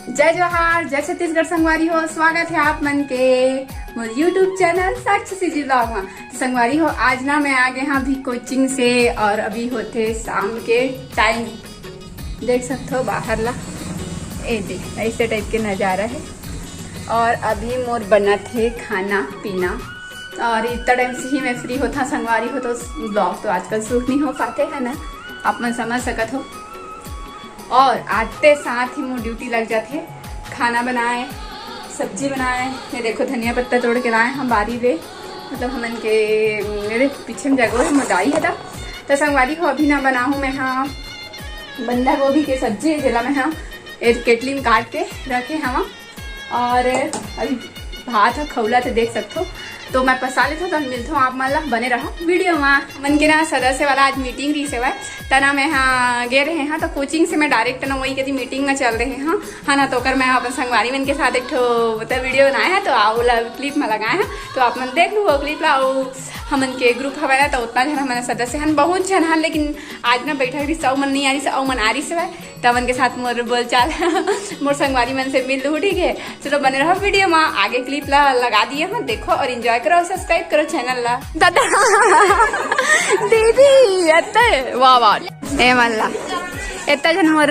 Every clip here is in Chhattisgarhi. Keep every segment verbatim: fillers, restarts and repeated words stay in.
जय जोहार, जय छत्तीसगढ़ संगवारी हो। स्वागत है आप मन के मोर YouTube चैनल साक्षी सीजी ब्लॉग में। तो संगवारी हो, आज ना मैं आ गए हाँ अभी कोचिंग से और अभी होते शाम के टाइम। देख सकते हो बाहर ला, ए देख, ऐसे टाइप के नज़ारा है। और अभी मोर बनत है खाना पीना, और इतना टाइम से ही मैं फ्री होता संगवारी हो, तो ब्लॉग तो आजकल शूट नहीं हो पाते है ना, आप मन समझ सकत हो। और आते साथ ही मोर ड्यूटी लग जाते, खाना बनाए, सब्जी बनाए। ये देखो, धनिया पत्ता तोड़ के लाए हम बारी ले, मतलब हमन के मेरे पीछे में जगह है, मोर दाई है ता। तो संगवारी हो, अभी ना बनाहूँ मैं हाँ बंधा गोभी के सब्जी, जेला मैं हाँ ए केटली में काट के रखे हवा। और अभी भात ह खौला, तो देख सकथो। तो मैं पसा लेथो, तो मिलथो आप मन ला, बने रहो वीडियो में। मन के ना सदस्य वाला आज मीटिंग रही से, तना मैं हाँ गे रहे हाँ, तो कोचिंग से मैं डायरेक्ट ना वही कदी मीटिंग में चल रहे हाँ, हाँ ना। तो ओकर मैं अपन संगवारी मन के साथ एक ठो मतलब वीडियो बनाए हैं, तो आ ओला क्लिप में लगाए हैं, तो आप मन देख लू वो क्लिप ला। अउ हमन के ग्रुप हवय ना, तो उतना झन हमन सदस्य हन, बहुत झन हन, लेकिन आज ना बैठक रही से, अउ मन नहीं आ रही से, अउ मन आ रही से भाई, त मन के साथ मोर बोलचाल मोर संगवारी मन से मिल लूँ, ठीक है। चलो बने रहो वीडियो में, आगे क्लिप ला लगा दिए हाँ, देखो और एंजॉय करो, सब्सक्राइब करो चैनल ला। दादा दीदी अत्ते वाह वाह, ए मन ला इतना झन मोर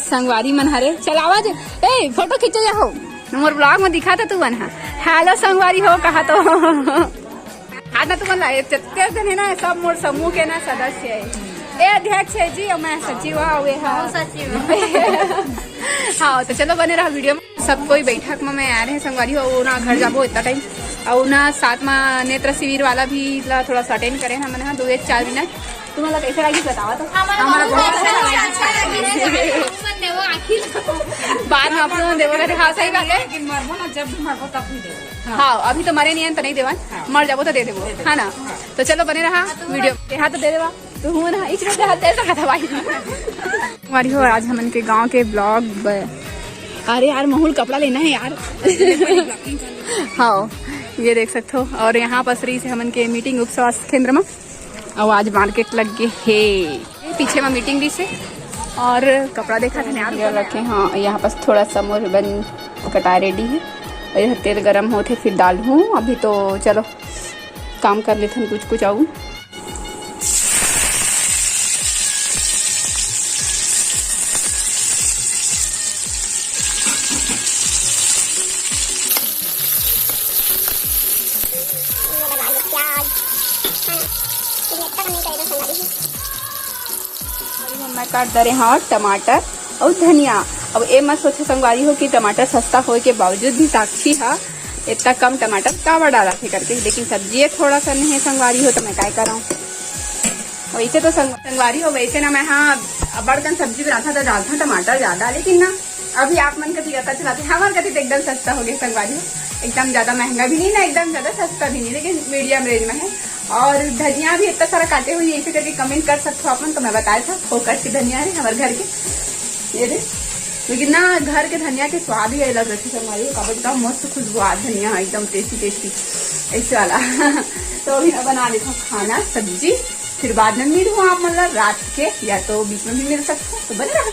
संगवारी मन हरे। चल आवाज, ए फोटो खींचे जाहो, मोर ब्लॉग में दिखा तो तू मन हा। हेलो संगवारी हो, कहा तो आज ना तुमन ला, ये जत्ते जन है ना, सब मोर समूह के ना सदस्य है। ए अध्यक्ष है जी, और मैं सचिव हूँ, और ये हाँ। सचिव। हाँ, तो चलो बने रहो वीडियो में। सब कोई बैठक में मैं आ रहे हैं संगवारी हो, वो ना घर जाबो इतना टाइम, और ना साथ में नेत्र शिविर वाला भी ला थोड़ा सा अटेंड करे हमन हाँ, दो एक चार मिनट। तुम्हारा कैसे लगी बताओ तो। हमारा हमारा बहुत बहुत अच्छा अच्छा लगा। लगा। बाद में आप लोगों देवो कहते, हाँ सही बात है। लेकिन मरबो ना, जब भी मरबो तब भी देवो। हाँ, अभी तो मरे नहीं है तो नहीं देवन, हाँ। मर जाबो तो दे देबो, दे देबो। है ना? हाँ। तो चलो बने रहा वीडियो। हाँ तो दे देवा, तू हूँ ना, इस वजह हाथ दे सकता भाई। हमारी हो आज हमन के गांव के ब्लॉग ब-, अरे यार, महूल कपड़ा लेना है यार। हाँ, ये देख सकते हो। और यहाँ पास रही से हमन के मीटिंग उप स्वास्थ्य केंद्र में, और आज मार्केट लग गए हे। पीछे में मीटिंग भी से और कपड़ा देखा था यार। ये रखे, हाँ, यहाँ पास थोड़ा सा मोर बन कटाई रेडी है, और यह तेल गरम होते फिर डालहूँ। अभी तो चलो काम कर लेथन कुछ कुछ। आऊ ये लगा लो प्याज, है ना? ये अच्छा नहीं करेगा संगवारी। अभी हम मैं काट दे रहे हाँ टमाटर और धनिया। अब ए मत सोचे संगवारी हो कि टमाटर सस्ता होए के बावजूद भी साक्षी हा इतना कम टमाटर काबर डाला थे करके, लेकिन सब्जी ये थोड़ा सा नहीं है संगवारी हो, तो मैं काय कराऊँ। वैसे तो संग-, संगवारी हो, वैसे ना मैं हाँ बड़कन सब्जी बनाता तो डालता टमाटर ज्यादा, लेकिन ना अभी आप मन कति पता चलाते, हमार कति तो एकदम सस्ता हो गया संगवारी हो, एकदम ज्यादा महंगा भी नहीं ना एकदम ज्यादा सस्ता भी नहीं, लेकिन मीडियम रेंज में है। और धनिया भी इतना सारा काटे हुए, ऐसे करके कमेंट कर सकते हो आप मन, तो मैं बताया था फोकट के धनिया है हमारे घर के, ये दे। लेकिन ना घर के धनिया के स्वाद ही अलग रखे संगवारी हो, काबर का मस्त खुशबू आ धनिया है, एकदम टेस्टी टेस्टी ऐसे वाला। तो अभी मैं बना लेता हूँ खाना सब्जी, फिर बाद में मिलूँ आप मन ला रात के, या तो बीच में भी मिल सकते हो, तो बने रहो।